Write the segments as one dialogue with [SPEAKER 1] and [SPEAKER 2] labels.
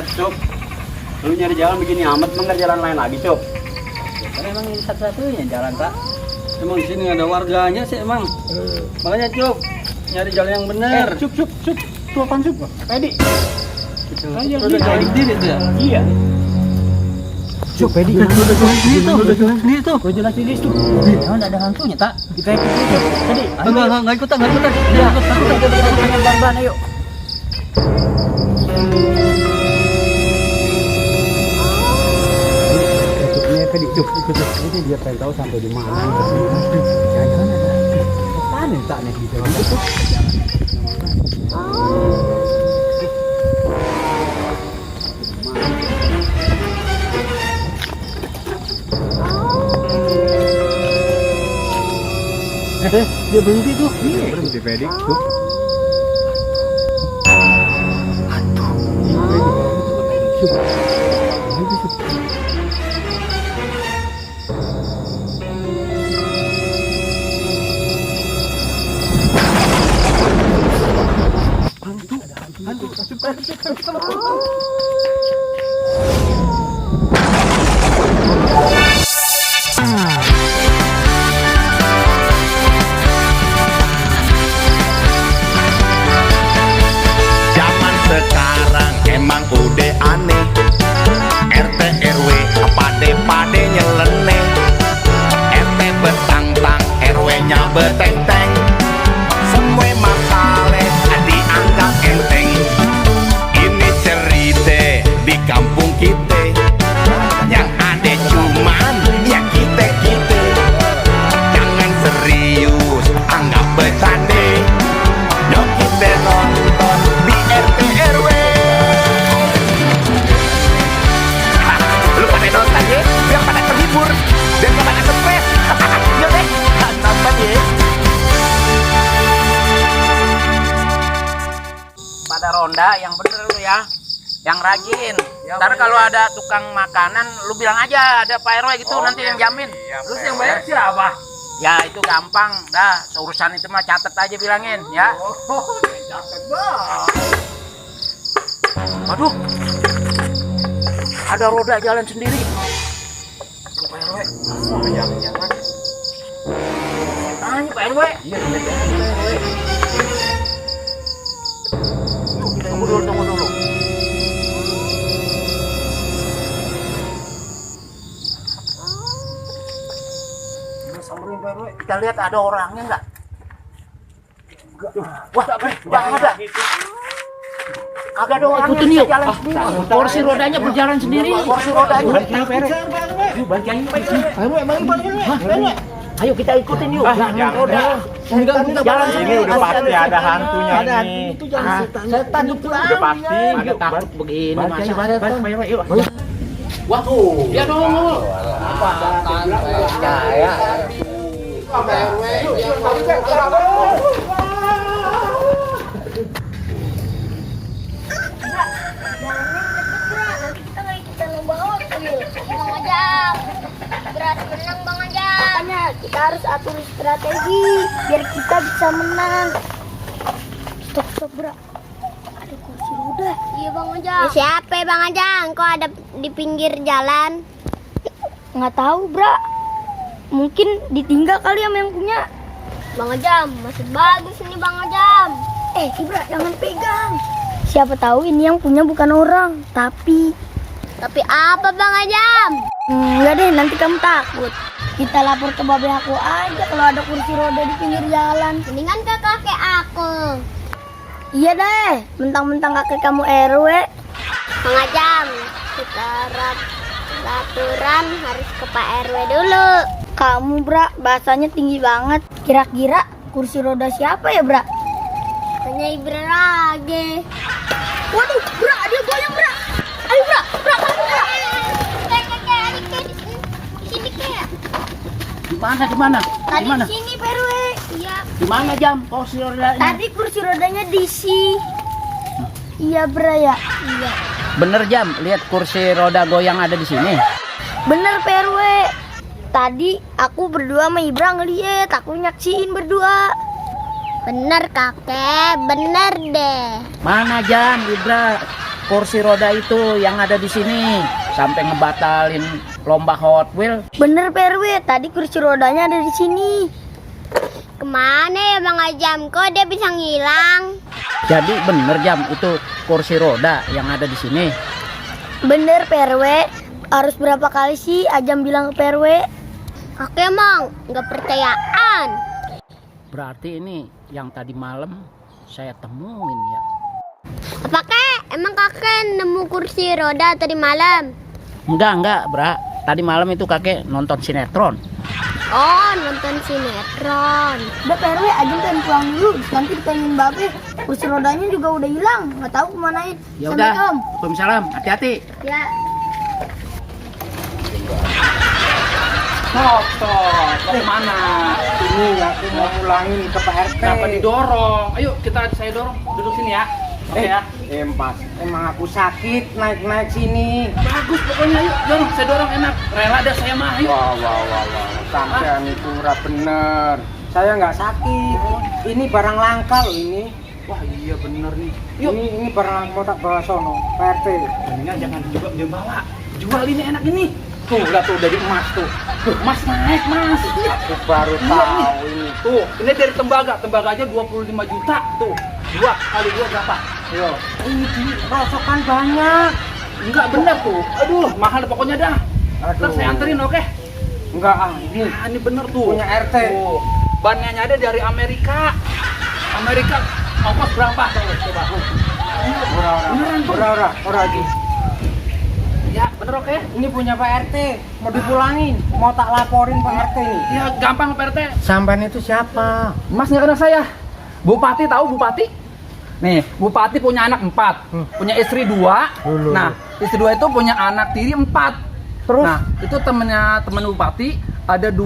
[SPEAKER 1] Buset, Cuk. Lu nyari jalan begini amat, emang nggak jalan lain lagi, Cuk?
[SPEAKER 2] Kan emang ini satu-satunya jalan, Pak.
[SPEAKER 3] Emang di sini nggak ada warganya sih emang. Makanya Cuk, nyari jalan yang benar.
[SPEAKER 1] Cuk. Itu apaan, Cuk? Pedi.
[SPEAKER 3] Udah jalan sendiri dia.
[SPEAKER 1] Iya.
[SPEAKER 2] Cuk, Pedi.
[SPEAKER 3] Udah jalan sendiri tuh.
[SPEAKER 2] Gue jelas ini tuh. Emang ada hantunya, tak? Kita ikut aja. Tadi.
[SPEAKER 3] Enggak ikutan.
[SPEAKER 2] Ya, kita ban ayo.
[SPEAKER 1] Tutupnya Pedi, Cuk. Ini dia pengen tahu sampai di mana. Jangan ada depan tak nih di jalan itu.
[SPEAKER 3] Dia berhenti tuh.
[SPEAKER 1] Berhenti Pedi, Cuk.
[SPEAKER 4] Zaman sekarang emang udah aneh. RT RW pade nyeleneh. RT betang-tang, RW-nya beteng-teng. Semua masalah dianggap enteng. Ini cerita di kampung kita. Yang ada cuman ya kita. Jangan serius, anggap bercanda. Yuk kita nonton di RT RW. Hah, lu pada nonton ya, biar pada terhibur, biar gak pada stres. Yuk deh, nonton ya.
[SPEAKER 5] Pada ronda yang bener lu ya, yang rajin. Ntar kalau ada tukang makanan, lu bilang aja ada Pak RW gitu, nanti yang jamin.
[SPEAKER 1] Terus yang bayar siapa?
[SPEAKER 5] Ya itu gampang, dah urusan itu mah catet aja bilangin ya.
[SPEAKER 1] Catet banget.
[SPEAKER 5] Waduh, ada roda jalan sendiri. Tuh, Pak RW.
[SPEAKER 1] Jangan.
[SPEAKER 5] Tanya Pak RW.
[SPEAKER 1] Iya, Pak RW.
[SPEAKER 5] Tunggu dulu. Samperin Pak RW. Kita lihat ada orangnya nggak? Wah, jangan ada. Kagak ada orang. Ikutin yuk. Kursi rodanya berjalan sendiri. Kursi rodanya. Yuk, balikin Pak. Ayo kita ikutin yuk. Jangan roda. Jalan
[SPEAKER 1] Ini udah pasti ada hantunya nih.
[SPEAKER 2] Itu jangan setan itu
[SPEAKER 1] Udah pasti.
[SPEAKER 5] Ada takut begini masih
[SPEAKER 2] balik.
[SPEAKER 5] Waduh, ya dong.
[SPEAKER 6] Berat menang Bang Ajam. Makanya kita harus atur strategi biar kita bisa menang. Stop bro. Ada kursi roda. Iya Bang Ajam. Siapa ya Bang Ajam? Kok ada di pinggir jalan? Nggak tahu bro. Mungkin ditinggal kali sama yang punya. Bang Ajam, masih bagus ini Bang Ajam. Ibra jangan pegang. Siapa tahu ini yang punya bukan orang, tapi apa Bang Ajam? Enggak deh, nanti kamu takut. Kita lapor ke babe aku aja kalau ada kursi roda di pinggir jalan. Mendingan ke kakek aku. Iya deh, mentang-mentang kakek kamu RW. Bang Ajam, kita laturan harus ke Pak RW dulu. Kamu Bra, bahasanya tinggi banget. Kira-kira kursi roda siapa ya Bra? Tanya Ibra lagi. Waduh, Bra, dia goyang Bra. Ayo Bra, kamu Bra.
[SPEAKER 5] Di mana?
[SPEAKER 6] Tadi di sini Pak RW. Iya.
[SPEAKER 5] Di mana Jam? Kursi rodanya.
[SPEAKER 6] Tadi kursi rodanya diisi. Iya Bra ya. Iya.
[SPEAKER 5] Bener Jam, lihat kursi roda goyang ada di sini.
[SPEAKER 6] Bener Pak RW. Tadi aku berdua sama Ibra ngeliat, aku nyaksiin berdua. Bener kakek, bener deh.
[SPEAKER 5] Mana Jam, Ibra? kursi roda itu yang ada di sini sampai ngebatalin lomba Hot Wheels.
[SPEAKER 6] Bener Pak RW, tadi kursi rodanya ada di sini. Kemana ya Bang Ajam? Kok dia bisa ngilang?
[SPEAKER 5] Jadi bener Jam, itu kursi roda yang ada di sini.
[SPEAKER 6] Bener Pak RW. Harus berapa kali sih Ajam bilang ke Pak RW? Kakek Mang, nggak percayaan.
[SPEAKER 5] Berarti ini yang tadi malam saya temuin ya.
[SPEAKER 6] Apa kek? Emang kakek nemu kursi roda tadi malam?
[SPEAKER 5] Enggak, Bra. Tadi malam itu kakek nonton sinetron.
[SPEAKER 6] Oh, nonton sinetron. Udah Pak RW, Ajam pengen pulang dulu. Nanti ditanyain Babe, kursi rodanya juga udah hilang. Nggak tahu kemanain.
[SPEAKER 5] Ya udah.
[SPEAKER 6] Assalamualaikum.
[SPEAKER 5] Waalaikumsalam. Hati-hati.
[SPEAKER 6] Ya.
[SPEAKER 3] Stop, kemana?
[SPEAKER 2] Ini aku mau pulangin ke Pak RT.
[SPEAKER 3] Kenapa didorong? Ayo saya dorong, duduk sini ya. Oke ya.
[SPEAKER 2] Mas, emang aku sakit naik sini.
[SPEAKER 3] Bagus pokoknya, ayo dorong, saya dorong enak. Rela dah saya mah, ayo.
[SPEAKER 2] Wah. Sampean itu ura bener. Saya nggak sakit. Ini barang langka loh ini.
[SPEAKER 3] Wah iya bener nih. Yuk.
[SPEAKER 2] Ini barang langka mau tak bawa sono, Pak RT.
[SPEAKER 3] Mendingan jangan juga dia bawa. Jual ini enak ini. Tuh, udah tuh dari emas tuh. Tuh, emas naik, Mas.
[SPEAKER 2] Aku baru tahu ini.
[SPEAKER 3] Tuh, ini dari tembaga. Tembaga aja 25 juta. Tuh, 2 kali 2 berapa? Yo.
[SPEAKER 2] Ini rosokan banyak.
[SPEAKER 3] Enggak bener tuh. Aduh, mahal pokoknya dah. Ntar saya anterin, oke?
[SPEAKER 2] Enggak ini
[SPEAKER 3] Ini bener tuh.
[SPEAKER 2] punya RT.
[SPEAKER 3] Tuh, bannya ada dari Amerika. Amerika ongkos berapa? Coba.
[SPEAKER 2] Ora lagi.
[SPEAKER 3] Ya, bener oke?
[SPEAKER 2] Ini punya Pak RT, mau dipulangin, mau tak laporin Pak RT nih.
[SPEAKER 3] Ya, gampang Pak RT.
[SPEAKER 2] Sampean itu siapa?
[SPEAKER 3] Mas nggak kenal saya. Bupati tahu Bupati? Nih, Bupati punya anak 4, punya istri 2. Nah, istri 2 itu punya anak tiri 4.
[SPEAKER 2] Terus?
[SPEAKER 3] Nah, itu temen Bupati ada 2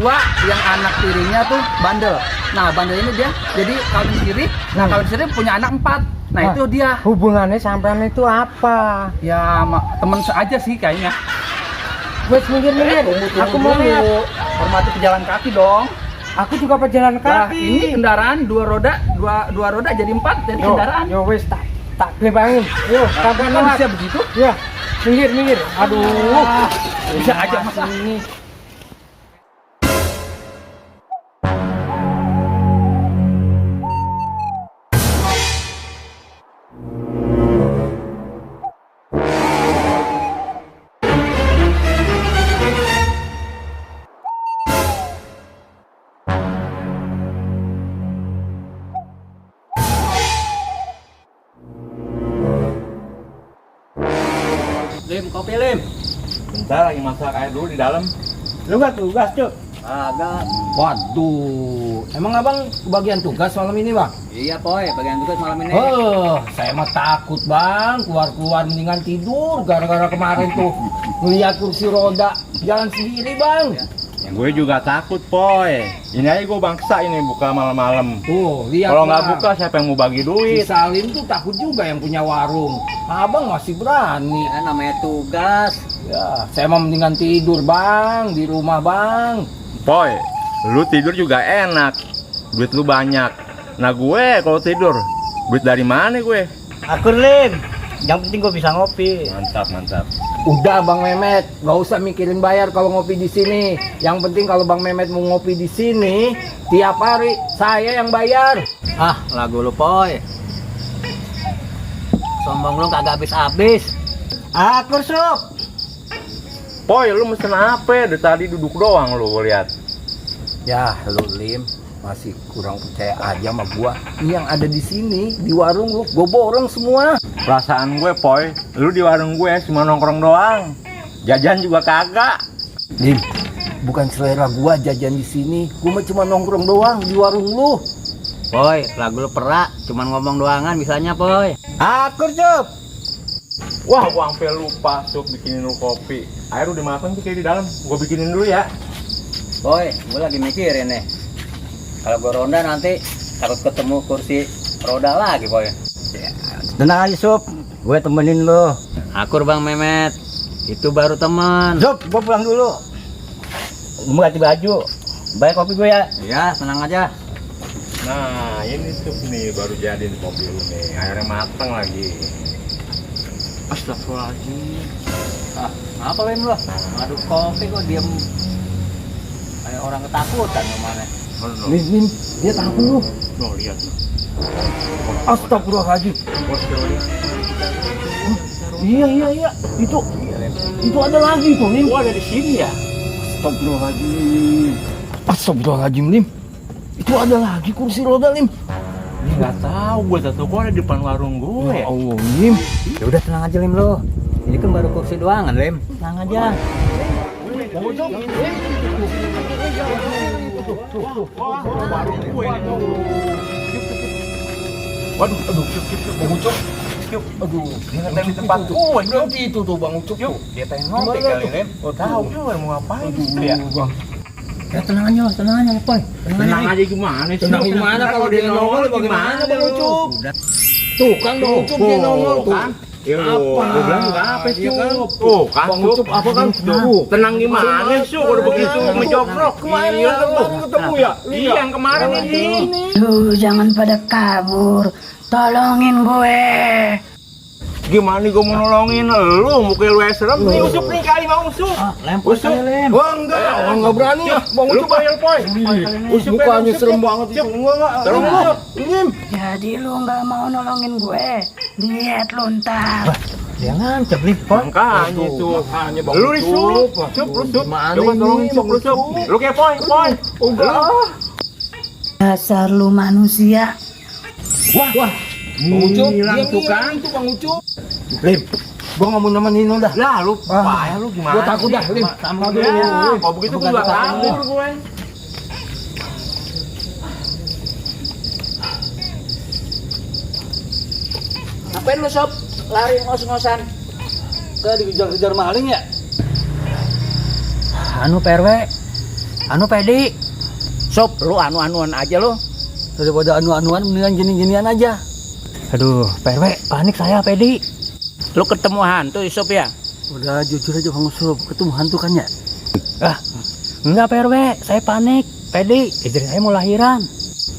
[SPEAKER 3] yang anak tirinya tuh bandel. Nah, bandel ini dia jadi kawin siri. Nah, kawin siri punya anak 4. Nah, itu dia.
[SPEAKER 2] Hubungannya sampean itu apa?
[SPEAKER 3] Ya, temen aja sih kayaknya.
[SPEAKER 2] Wes minggir. Aku mau lihat.
[SPEAKER 3] Hormati pejalan kaki dong.
[SPEAKER 2] Aku juga pejalan
[SPEAKER 3] Nah,
[SPEAKER 2] kaki.
[SPEAKER 3] ini kendaraan 2 roda, 2 roda jadi 4 jadi kendaraan.
[SPEAKER 2] Yo wes tak belebangin. Yo, sampean
[SPEAKER 3] Kan
[SPEAKER 2] lewat.
[SPEAKER 3] bisa begitu?
[SPEAKER 2] Ya, minggir. Aduh.
[SPEAKER 3] Bisa aja Mas.
[SPEAKER 2] Ini.
[SPEAKER 3] Lim, kopi Lim.
[SPEAKER 1] Bentar lagi masak air dulu di dalam.
[SPEAKER 2] Lu enggak tugas, Cuk?
[SPEAKER 1] Agak. Waduh, emang abang kebagian tugas malam ini bang?
[SPEAKER 3] Iya Poy, bagian tugas malam ini.
[SPEAKER 1] Saya mah takut bang, keluar mendingan tidur gara-gara kemarin tuh ngeliat kursi roda jalan sendiri bang.
[SPEAKER 7] Gue juga takut, Poy. Ini aja gue bangsa ini buka malam-malam.
[SPEAKER 1] Tuh, lihat
[SPEAKER 7] Kalau nggak
[SPEAKER 1] Bang.
[SPEAKER 7] buka, siapa yang mau bagi
[SPEAKER 1] Si
[SPEAKER 7] duit?
[SPEAKER 1] Salim tuh takut juga yang punya warung. Abang masih berani.
[SPEAKER 3] Ya namanya tugas.
[SPEAKER 1] Ya, saya mah mendingan tidur bang, di rumah bang.
[SPEAKER 7] Poy, lu tidur juga enak. Duit lu banyak. Nah gue kalau tidur, duit dari mana gue?
[SPEAKER 2] Akur Lim. Yang penting gue bisa ngopi.
[SPEAKER 7] Mantap.
[SPEAKER 1] Udah Bang Mehmet, nggak usah mikirin bayar kalau ngopi di sini. Yang penting kalau Bang Mehmet mau ngopi di sini, tiap hari saya yang bayar.
[SPEAKER 3] Ah, lagu lu Poy. Sombong lu kagak habis-habis.
[SPEAKER 2] Akur Sup.
[SPEAKER 7] Poy, lu mesen apa? Dari tadi duduk doang lu, gue lihat.
[SPEAKER 1] Ya, lu Lim masih kurang percaya aja sama gua. Ini yang ada di sini di warung lu, gua borong semua.
[SPEAKER 7] Perasaan gue, Poy, lu di warung gue cuma nongkrong doang. Jajan juga kagak.
[SPEAKER 1] Lim, bukan selera gua jajan di sini. Gua mah cuma nongkrong doang di warung lu.
[SPEAKER 3] Poy, lagu lu perak, cuman ngomong doangan bisanya Poy.
[SPEAKER 2] Akur Sup.
[SPEAKER 7] Wah, gua sampai lupa Sup bikinin lu kopi. Air udah matang tuh kayak di dalam. Gua bikinin dulu ya.
[SPEAKER 3] Poy, gue lagi mikirin nih. Kalau gue ronda nanti harus ketemu kursi roda lagi Poy.
[SPEAKER 2] Tenang aja Sup. Gue temenin lo.
[SPEAKER 3] Akur Bang Mehmet, itu baru teman.
[SPEAKER 2] Sup, gue pulang dulu. Mau ganti baju. Bayar kopi gue ya.
[SPEAKER 3] Iya, senang aja.
[SPEAKER 7] Nah, ini Sup nih baru jadi kopi lu nih. Airnya matang lagi. Astagfirullahaladzim.
[SPEAKER 5] Apa lain lu? Ngaduk kopi kok diam kayak orang ketakutan kemana?
[SPEAKER 1] Lim, dia takut.
[SPEAKER 7] No, lihat.
[SPEAKER 1] Astagfirullahaladzim. Iya. Itu ada lagi tuh, Lim.
[SPEAKER 7] Ada di sini ya?
[SPEAKER 1] Astagfirullahaladzim, Lim. Itu ada lagi kursi roda, Lim.
[SPEAKER 7] Nggak tahu, gue tahu kok ada di depan warung gue.
[SPEAKER 1] Ya Allah, Lim.
[SPEAKER 5] Ya udah tenang aja Lim lo. Ini kan baru kursi doang kan Lim. Tenang aja.
[SPEAKER 7] Waduh, Bang Ucup. Aduh, dia ngetem di tempat gue.
[SPEAKER 1] Berarti itu tuh Bang Ucup.
[SPEAKER 7] Dia pengen ngopi kali, Lem. Tahu juga mau ngapain dia.
[SPEAKER 5] Ya tenang aja Poy.
[SPEAKER 7] Tenang aja gimana sih?
[SPEAKER 1] Tenang gimana kalau dia nongol bagaimana Bang Ucup? Tuh kan Bang Ucup dia nongol tuh.
[SPEAKER 7] Ya
[SPEAKER 1] Apa?
[SPEAKER 7] gue bilang juga apa sih?
[SPEAKER 1] Iya kan?
[SPEAKER 7] Tuh kan,
[SPEAKER 1] Bang Ucup apa kan?
[SPEAKER 7] Tuh, tenang gimana sih? Udah begitu ngejogrok.
[SPEAKER 1] Kemarin
[SPEAKER 7] Iya,
[SPEAKER 1] yang kemarin ketemu ya?
[SPEAKER 7] Iya, yang kemarin ini.
[SPEAKER 6] Duh, jangan pada kabur. Tolongin gue.
[SPEAKER 7] Gimana gue mau nolongin lu? Muka lu serem. Nih Ucup nih kali Bang Ucup.
[SPEAKER 5] Lempar kali Lim.
[SPEAKER 1] Wah enggak berani ya. Bang
[SPEAKER 7] Lu
[SPEAKER 1] Ucup
[SPEAKER 7] bayar poy.
[SPEAKER 1] mukanya serem banget itu. Enggak.
[SPEAKER 7] Tolong Ucup.
[SPEAKER 1] Lim.
[SPEAKER 6] Jadi lu nggak mau nolongin gue? Lihat lu ntar.
[SPEAKER 5] Dia ngancam Lim. Poy.
[SPEAKER 7] Makanya itu.
[SPEAKER 1] Makanya Bang
[SPEAKER 7] Lu disuruh.
[SPEAKER 1] Ucup.
[SPEAKER 7] Cup, lu Cup.
[SPEAKER 1] Gimana
[SPEAKER 7] Coba
[SPEAKER 1] ini,
[SPEAKER 7] tolongin Cup, lu Cup. Lu kayak poy.
[SPEAKER 1] Enggak.
[SPEAKER 6] Dasar lu manusia.
[SPEAKER 1] Bang Ucup,
[SPEAKER 7] Hilang
[SPEAKER 1] dia
[SPEAKER 7] tuh kan.
[SPEAKER 1] ngilang tuh Bang Ucup. Lim, gua nggak mau nemenin lu dah.
[SPEAKER 7] Lah lu payah lu gimana?
[SPEAKER 1] Gua takut dah, Lim.
[SPEAKER 7] Sama gue. Ya, kalau begitu gue nggak kabur gue.
[SPEAKER 5] Ngapain lu sob? Lari ngos-ngosan. Ke dikejar-kejar maling ya? Anu PRW. Anu Pedi. Sob, lu anu-anuan aja lu. Daripada anu-anuan mendingan gini-ginian aja. Aduh, PRW, panik saya Pedi. Lu ketemu hantu Sob ya? Udah jujur aja Bang Sob, ketemu hantu kan ya? Enggak PRW, saya panik. Pedi, istri saya mau lahiran.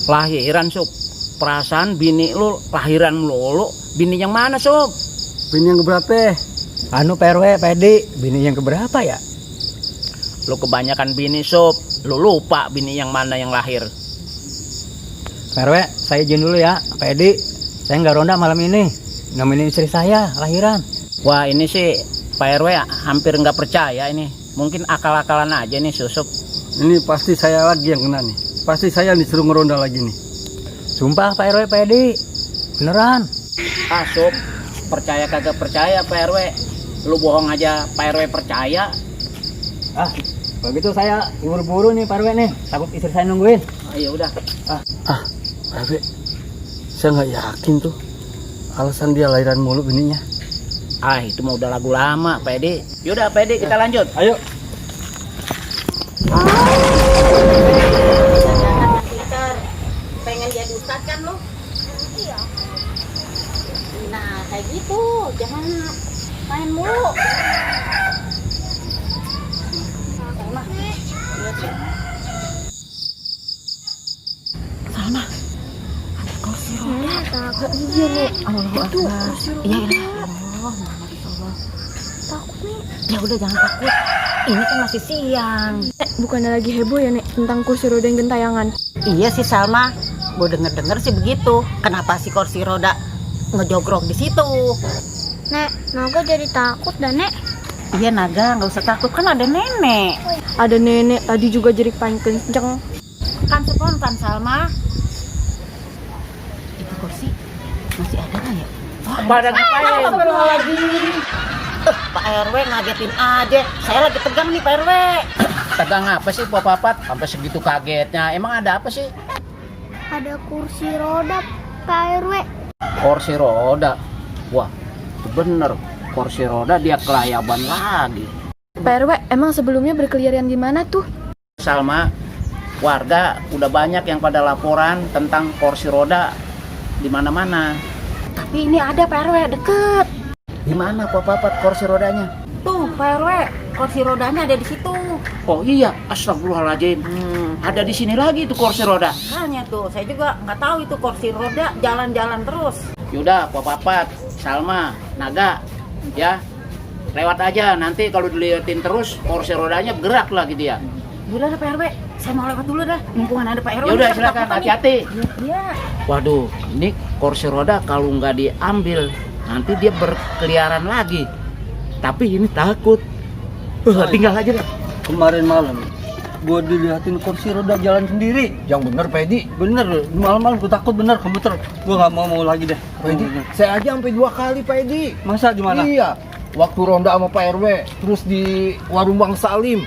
[SPEAKER 5] Lahiran Sob? Perasaan bini lu lahiran melulu. Bini yang mana Sob? Bini yang keberapa? Anu PRW, Pedi, bini yang keberapa ya? Lu kebanyakan bini Sob, lu lupa bini yang mana yang lahir. PRW, saya izin dulu ya, Pedi. Saya nggak ronda malam ini, nemenin istri saya lahiran. Wah ini sih Pak RW hampir nggak percaya ini. Mungkin akal-akalan aja nih Susup.
[SPEAKER 8] Ini pasti saya lagi yang kena nih. Pasti saya yang disuruh ngeronda lagi nih.
[SPEAKER 5] Sumpah Pak RW, Pedi, beneran.
[SPEAKER 3] Ah Sup, percaya kagak percaya Pak RW. Lu bohong aja Pak RW percaya.
[SPEAKER 5] Kalau gitu saya buru-buru nih Pak RW nih, takut istri saya nungguin.
[SPEAKER 3] Ya udah.
[SPEAKER 8] Pak RW, saya nggak yakin tuh alasan dia lahiran mulu bininya.
[SPEAKER 3] Itu mah udah lagu lama Pak Edi. Yaudah Pak Edi kita lanjut.
[SPEAKER 8] Ayo.
[SPEAKER 6] Pengen jadi ustad kan lo? Iya. Nah kayak gitu, jangan main mulu. Salma, ada kursi roda. Takut iya nih. Allah Akbar. Iya Allah, takut nih. Ya udah jangan takut. Ini kan masih siang.
[SPEAKER 9] Bukannya lagi heboh ya Nek tentang kursi roda yang gentayangan?
[SPEAKER 6] Iya sih Salma, gue denger sih begitu. Kenapa si kursi roda ngejogrok di situ?
[SPEAKER 9] Nek, Naga jadi takut dah Nek.
[SPEAKER 6] Iya Naga, nggak usah takut kan ada nenek.
[SPEAKER 9] Ada nenek tadi juga jerit paling kenceng.
[SPEAKER 6] Kan spontan Salma. Itu kursi masih ada nggak ya?
[SPEAKER 3] Pada ngapain?
[SPEAKER 6] Pak RW ngagetin aja. Saya lagi tegang nih Pak RW.
[SPEAKER 3] Tegang apa sih Pak Papat? Sampai segitu kagetnya. Emang ada apa sih?
[SPEAKER 9] Ada kursi roda Pak RW.
[SPEAKER 3] Kursi roda. Wah, itu bener. Kursi roda dia kelayaban lagi.
[SPEAKER 9] Pak RW, emang sebelumnya berkeliaran di mana tuh?
[SPEAKER 3] Salma, warga udah banyak yang pada laporan tentang kursi roda di mana-mana.
[SPEAKER 6] Tapi ini ada Pak RW deket.
[SPEAKER 3] Di mana Pak Papat kursi rodanya?
[SPEAKER 6] Tuh Pak RW, kursi rodanya ada di situ.
[SPEAKER 3] Oh iya, astagfirullahaladzim. Ada di sini lagi tuh kursi roda.
[SPEAKER 6] Makanya tuh, saya juga nggak tahu itu kursi roda jalan-jalan terus.
[SPEAKER 3] Yaudah, Pak Papat, Salma, Naga,
[SPEAKER 5] Ya, lewat aja. Nanti kalau dilihatin terus kursi rodanya bergerak lah gitu ya.
[SPEAKER 10] Udah Pak RW, saya mau lewat dulu dah. Mumpung ada Pak RW.
[SPEAKER 5] Ya udah silakan, hati-hati.
[SPEAKER 10] Iya.
[SPEAKER 5] Waduh, ini kursi roda kalau nggak diambil nanti dia berkeliaran lagi. Tapi ini takut. Tinggal aja deh.
[SPEAKER 8] Kemarin malam gua dilihatin kursi roda jalan sendiri.
[SPEAKER 1] Yang bener Pak Edi.
[SPEAKER 8] Bener, malam-malam gua takut bener komputer. Gua nggak mau lagi deh.
[SPEAKER 1] Pak Edi, saya aja sampai 2 kali Pak Edi.
[SPEAKER 8] Masa di mana?
[SPEAKER 1] Iya, waktu ronda sama Pak RW, terus di warung Bang Salim.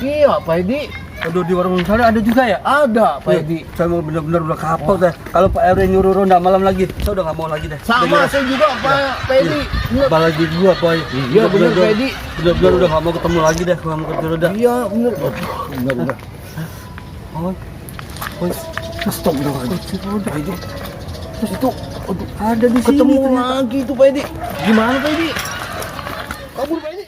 [SPEAKER 1] Iya Pak Edi.
[SPEAKER 8] Aduh, di warung sana ada juga ya?
[SPEAKER 1] Ada Pak Edi.
[SPEAKER 8] Saya mau bener-bener udah kapok deh. Kalau Pak RW nyuruh ronda malam lagi, saya udah nggak mau lagi deh.
[SPEAKER 1] Sama saya juga Pak Edi.
[SPEAKER 8] Apalagi gua, Boy.
[SPEAKER 1] Iya bener Pak Edi.
[SPEAKER 8] Bener-bener udah nggak mau ketemu lagi deh sama kursi roda.
[SPEAKER 1] Iya bener. Bener.
[SPEAKER 8] Boy, stop dong. Kursi roda itu. Terus itu, aduh, ada di sini.
[SPEAKER 1] Ketemu lagi tuh Pak Edi. Gimana Pak Edi? Kabur Pak Edi.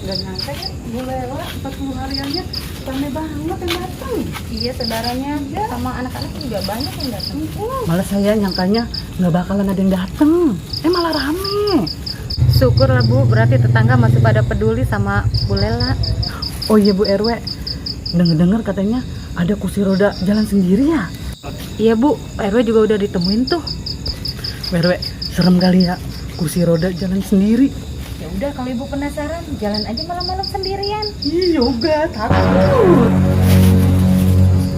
[SPEAKER 10] Gak nyangka ya, Bu Lela 40 hariannya rame banget yang datang. Iya, saudaranya sama anak-anak juga banyak yang datang. Malah saya nyangkanya nggak bakalan ada yang datang. Malah rame. Syukurlah Bu, berarti tetangga masih pada peduli sama Bu Lela. Oh iya Bu RW, dengar katanya ada kursi roda jalan sendiri ya? Iya Bu, Pak RW juga udah ditemuin tuh. Bu RW, serem kali ya kursi roda jalan sendiri. Ya udah, kalau Ibu penasaran, jalan aja malam-malam sendirian. Iya juga, takut.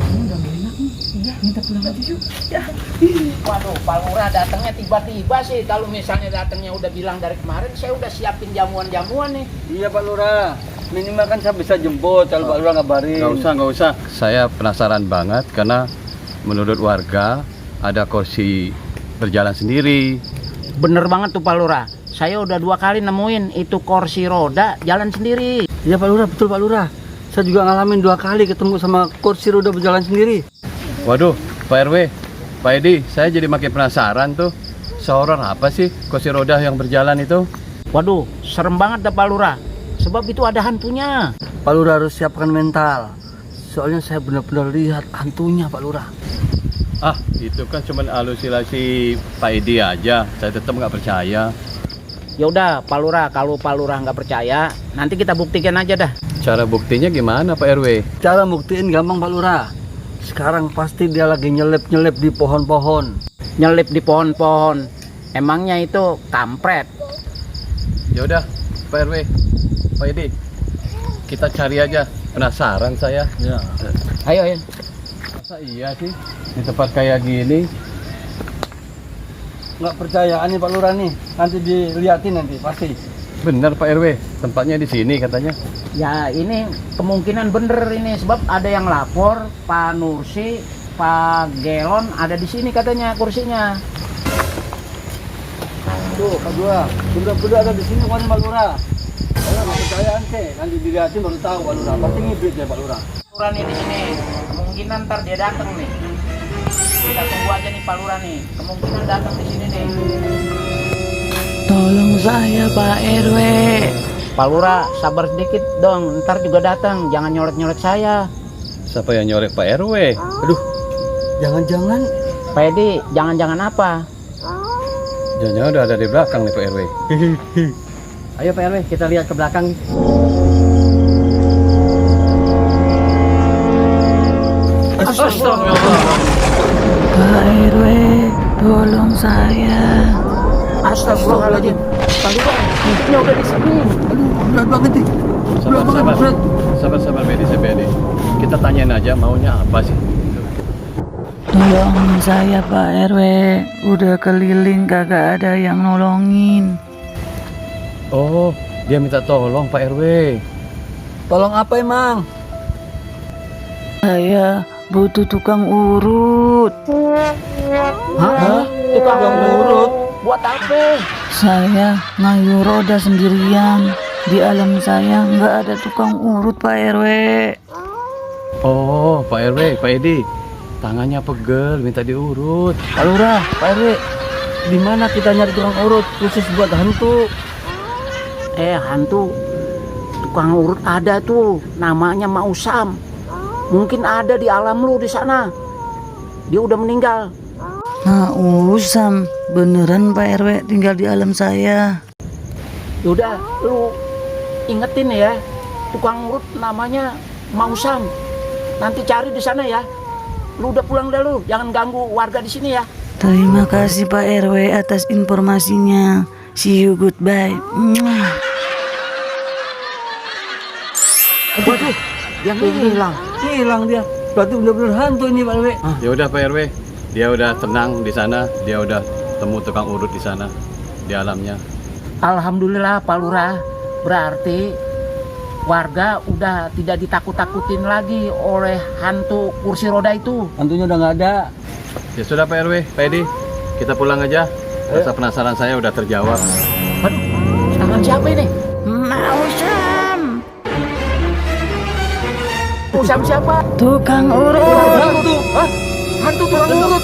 [SPEAKER 10] Ini udah gak enak nih. Iya, minta pulang aja yuk. Ya.
[SPEAKER 5] Waduh, Pak Lurah datangnya tiba-tiba sih. Kalau misalnya datangnya udah bilang dari kemarin, saya udah siapin jamuan-jamuan nih.
[SPEAKER 8] Iya Pak Lurah, minimal kan saya bisa jemput kalau Pak Lurah ngabarin.
[SPEAKER 7] Nggak usah. Saya penasaran banget karena menurut warga ada kursi berjalan sendiri.
[SPEAKER 5] Bener banget tuh Pak Lurah. Saya udah 2 kali nemuin itu kursi roda jalan sendiri.
[SPEAKER 8] Iya Pak Lurah, betul Pak Lurah. Saya juga ngalamin 2 kali ketemu sama kursi roda berjalan sendiri.
[SPEAKER 7] Waduh, Pak RW, Pak Edi, saya jadi makin penasaran tuh. Seorang apa sih kursi roda yang berjalan itu?
[SPEAKER 5] Waduh, serem banget dah Pak Lurah. Sebab itu ada hantunya.
[SPEAKER 8] Pak Lurah harus siapkan mental. Soalnya saya benar-benar lihat hantunya Pak Lurah.
[SPEAKER 7] Ah, itu kan cuma halusinasi Pak Edi aja. Saya tetap nggak percaya.
[SPEAKER 5] Ya udah Pak Lurah, kalau Pak Lurah nggak percaya, nanti kita buktikan aja dah.
[SPEAKER 7] Cara buktinya gimana Pak RW?
[SPEAKER 8] Cara buktiin gampang Pak Lurah. Sekarang pasti dia lagi nyelip-nyelip di pohon-pohon.
[SPEAKER 5] Nyelip di pohon-pohon. Emangnya itu kampret?
[SPEAKER 7] Ya udah, Pak RW, Pak Edi, kita cari aja. Penasaran saya.
[SPEAKER 8] Ya.
[SPEAKER 5] Ayo.
[SPEAKER 7] Masa iya sih di tempat kayak gini?
[SPEAKER 8] Nggak percayaan nih Pak Lurah nih. Nanti dilihatin nanti pasti.
[SPEAKER 7] Bener Pak RW, tempatnya di sini katanya.
[SPEAKER 5] Ya ini kemungkinan bener ini, sebab ada yang lapor Pak Nursi, Pak Gelon ada di sini katanya kursinya.
[SPEAKER 8] Tuh Pak Lurah, bener-bener ada di sini kan Pak Lurah. Saya nggak percayaan sih. Nanti dilihatin baru tahu Pak Lurah. Pasti ngibrit ya Pak Lurah.
[SPEAKER 5] Lurah nih di sini, kemungkinan ntar dia datang nih. Kita tunggu aja nih Pak Lurah nih, kemungkinan datang di sini nih.
[SPEAKER 10] Tolong saya Pak RW.
[SPEAKER 5] Pak Lurah sabar sedikit dong, ntar juga datang, jangan nyoret-nyoret saya.
[SPEAKER 7] Siapa yang nyorek Pak RW?
[SPEAKER 8] Aduh, jangan-jangan
[SPEAKER 5] Pak Edi, jangan-jangan apa?
[SPEAKER 7] Jangan-jangan udah ada di belakang nih Pak RW.
[SPEAKER 8] ayo Pak RW kita lihat ke belakang.
[SPEAKER 10] Astagfirullah. Pak RW, tolong saya.
[SPEAKER 5] Astagfirullahaladzim. Pak Lurah, ini udah di sini.
[SPEAKER 8] Berat banget nih.
[SPEAKER 7] Sabar Bedi. Kita tanyain aja maunya apa sih.
[SPEAKER 10] Tolong saya Pak RW, udah keliling kagak ada yang nolongin.
[SPEAKER 7] Oh, dia minta tolong Pak RW.
[SPEAKER 8] Tolong apa emang?
[SPEAKER 10] Saya butuh tukang urut.
[SPEAKER 8] Hah?
[SPEAKER 5] Tukang urut? Buat apa?
[SPEAKER 10] Saya ngayuh roda sendirian. Di alam saya nggak ada tukang urut Pak RW.
[SPEAKER 7] Oh, Pak RW, Pak Edi. Tangannya pegel, minta diurut.
[SPEAKER 8] Pak Lurah, Pak RW, di mana kita nyari tukang urut khusus buat hantu?
[SPEAKER 5] Hantu. tukang urut ada tuh, namanya Mausam. Mungkin ada di alam lu di sana. Dia udah meninggal.
[SPEAKER 10] Mausam, beneran Pak RW tinggal di alam saya.
[SPEAKER 5] Yaudah, lu ingetin ya, tukang urut namanya Mausam. Nanti cari di sana ya. Lu udah pulang dah lu, jangan ganggu warga di sini ya.
[SPEAKER 10] Terima kasih Pak RW atas informasinya. See you, goodbye.
[SPEAKER 5] Waduh, yang hilang.
[SPEAKER 8] Hilang dia. Berarti benar-benar hantu ini Pak RW.
[SPEAKER 11] Ya udah Pak RW, dia udah tenang di sana, dia udah temu tukang urut di sana, di alamnya.
[SPEAKER 5] Alhamdulillah Pak Lurah, berarti warga udah tidak ditakut-takutin lagi oleh hantu kursi roda itu.
[SPEAKER 8] Hantunya udah nggak ada.
[SPEAKER 11] Ya sudah Pak RW, Pak Edi, kita pulang aja. Rasa penasaran saya udah terjawab.
[SPEAKER 5] Aduh, tangan siapa ini?
[SPEAKER 10] Mausam,
[SPEAKER 5] Usam siapa?
[SPEAKER 10] tukang urut.
[SPEAKER 5] Hantu. Hah? Hantu tukang urut.